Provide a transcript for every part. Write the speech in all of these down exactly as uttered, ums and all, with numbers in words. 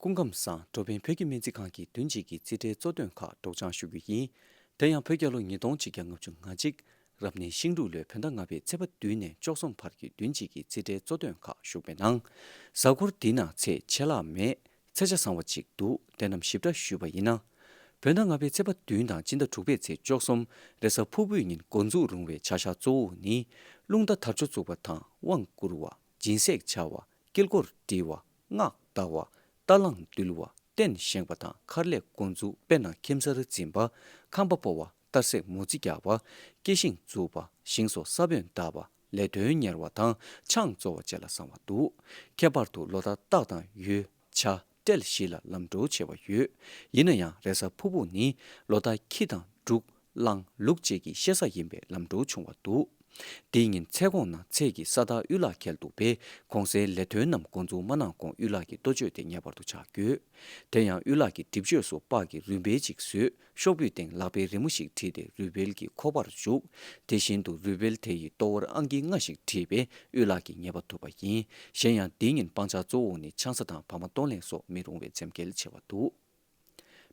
སྐུ་ཁམས་བཟང་། འགྲོ་ཕན་བོད་ཀྱི་སྨན་རྩིས་ཁང་གི་བདུན་གཅིག་གི་རྩིས་ཁྲའི་གཙོ་དོན་ཁག་སྒྲོག་སྦྱང་ཞུ་རྒྱུ་ཡིན། དེ་ཡང་བོད་རྒྱལ་ལོ་ཉིས་སྟོང་ཆིག་བརྒྱ་ལྔ་བཅུ་ང་གཅིག་རབ་གནས་ཤིང་འབྲུག་ལོའི་བོད་ཟླ་ལྔ་པའི་ཚེས་པ་བདུན་ནས་བཅུ་གསུམ་བར་གྱི་བདུན་གཅིག་གི་རྩིས་ཁྲའི་གཙོ་དོན་ཁག་ཞུགས་པའི་ནང་། གཟའ་འཁོར་འདི་ན་ཚེས་ཆད་ལྷག་མེད། ཚེས་ཆ་བཟང་བ་ཅིག་འདུག་དེ་རྣམས་ཞིབ་ཕྲ་ཞུས་པ་ཡིན་ན། བོད་ཟླ་ལྔ་པའི་ཚེས་པ་བདུན་དང་སྤྱི་ཟླ་དྲུག་པའི་ཚེས་བཅུ་གསུམ་རེས་གཟའ་ཕུར་བུའི་ཉིན་འགོ་འཛུགས་རུང་བའི་བྱ་གཞག་གཙོ་བོ་ནི། རླུང་རྟ་དར་ལྕོག་བཙུགས་པ་དང་དབང་བསྐུར་བ། སྦྱིན་སྲེག་བྱ་བ། དཀྱིལ་འཁོར་འབྲི་བ། སྔགས་བཟླ་བ། རྟ་གླང་འདུལ་བ། རྟེན་བཞེངས་པ་དང་མཁར་ལས་འགོ་འཛུགས། དཔེར་ན་ཁྱིམ་གསར་འཛིན་པ། ཁང་པ་སྤོ་བ། རྟ་བསྲེགས་མོ་རྩིས་རྒྱག་པ། སྐྱེ་ཤིང་འཛུགས་པ། ཞིང་སོགས་ས་བོན་བཏབ་པ། ལས་དོན་གཉེར་བ་དང་ཆང་བཙོ་བ་བཅས་ལ་བཟང་བ་འདུག་ཁྱད་པར་དུ་ལོ་ཟླ་སྟག་དང་ཡོས། བྱ། སྤྲེལ་བཞི་ལ་ལམ་འགྲོ་ཆེ་བ་ཡོད། ཡིན་ན་ཡང་རེས་གཟའ་ཕུར་བུ་ནི་ལོ་ཟླ་ཁྱི་དང་འབྲུག་གླང་ལུག་བཅས་ཀྱི་གཤེད་གཟའ་ཡིན་པས་ལམ་འགྲོ་ཆུང་བ་འདུག་དེའི་ཉིན་ཚེས་གོང་ན་ཚེས་ཀྱི་ས་བདག་གཡུ་ལག་ཁེལ་འདུག་པས། གོང་གསལ་ལས་དོན་རྣམས་འགོ་འཛུགས་མ་གནང་གོང་གཡུ་ལག་གི་གཏོ་བཅོས་དེ་ངེས་པར་དུ་བྱ་དགོས། དེ་ཡང་གཡུ་ལག་གི་གྲིབ་གཅོད་སུ་ལྤགས་ཀྱི་རུས་སྦལ་ཅིག་བཟོས། ཤོག་བུའི་སྟེང་ལག་པའི་རི་མོ་ཞིག་བྲིས་ཏེ་རུས་སྦལ་གྱི་ཁོག་པར་བཅུག་དེ་བཞིན་དུ་རུས་སྦལ་དེ་ཡི་ལྟོ་བར་ཨང་ཀི་ལྔ་ཞིག་བྲིས་པས་གཡུ་ལག་གི་ཉེས་པ་ཐུབ་པ་ཡིན། གཞན་ཡང་འདིའི་ཉིན་སྤང་བྱ་གཙོ་བོ་ནི་ཆང་ས་དང་བ་མ་གཏོང་ལེན་སོགས་མི་རུང་བའི་འཛེམ་གེལ་ཆེ་བ་འདུག་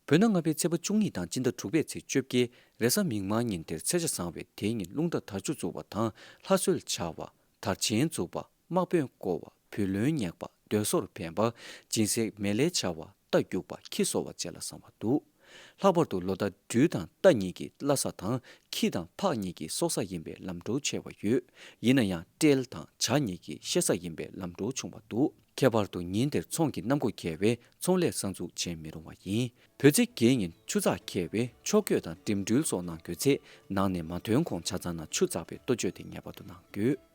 བོད་ཟླ་ལྔ་པའི་ཚེས་པ་བཅུ་གཉིས་དང་སྤྱི་ཟླ་དྲུག་པའི་ཚེས་བཅོ་བརྒྱད་རེས་གཟའ་མིག་དམར་ཉིན་དེར་ཚེས་ཆ་བཟང་བས་དེའི་ཉིན་རླུང་རྟ་དར་ལྕོག་བཙུགས་པ་དང་ལྷ་གསོལ་བྱ་བ། དར་ཆེན་འཛུགས་པ། དམག་དཔོན་བསྐོ་བ། བུ་ལོན་བསྙེགས་པ། སྡོད་སོར་འཕེན་པ། སྦྱིན་སྲེག་མེ་ལྷའི་བྱ་བ། རྟ་རྒྱུག་པ། ཁྱི་གསོ་བ་བཅས་ལ་བཟང་བ་འདུག་ལྷག་པར་དུ་ལོ་ཟླ་སྦྲུལ་དང་རྟ་གཉིས་ཀྱི་བླ་གཟའ་དང་ཁྱི་དང་ཕག་གཉིས་ཀྱི་སྲོག་གཟའ་ཡིན་པས་ལམ་འགྲོ་ཆེ་བ་ཡོད། ཡིན་ན་ཡང་སྤྲེལ་དང་བྱ་གཉིས་ཀྱི་གཤེད་གཟའ་ཡིན་པས་ལམ་འགྲོ་ཆུང་བ་འདུག་ཁྱད་པར་དུ་ཉིན་དེར་ཚོང་གི་གནམ་སྒོ་ཁེལ་བས་ཚོང་ལས་གསར་འཛུགས་བྱེད་མི་རུང་བ་ཡིན། བོད་ཚེས་བརྒྱད་ཉིན་ཆུ་ཚགས་ཁེལ་བས་ཕྱོགས་བསྐྱོད་དང་འགྲིམ་འགྲུལ་སོགས་གནང་དགོས་ཚེ་ནང་ནས་མ་ཐོན་གོང་ཆ་ཚང་ནང་ཆུ་འཛག་པའི་གཏོ་བཅོས་དེ་ངེས་པར་དུ་གནང་དགོས།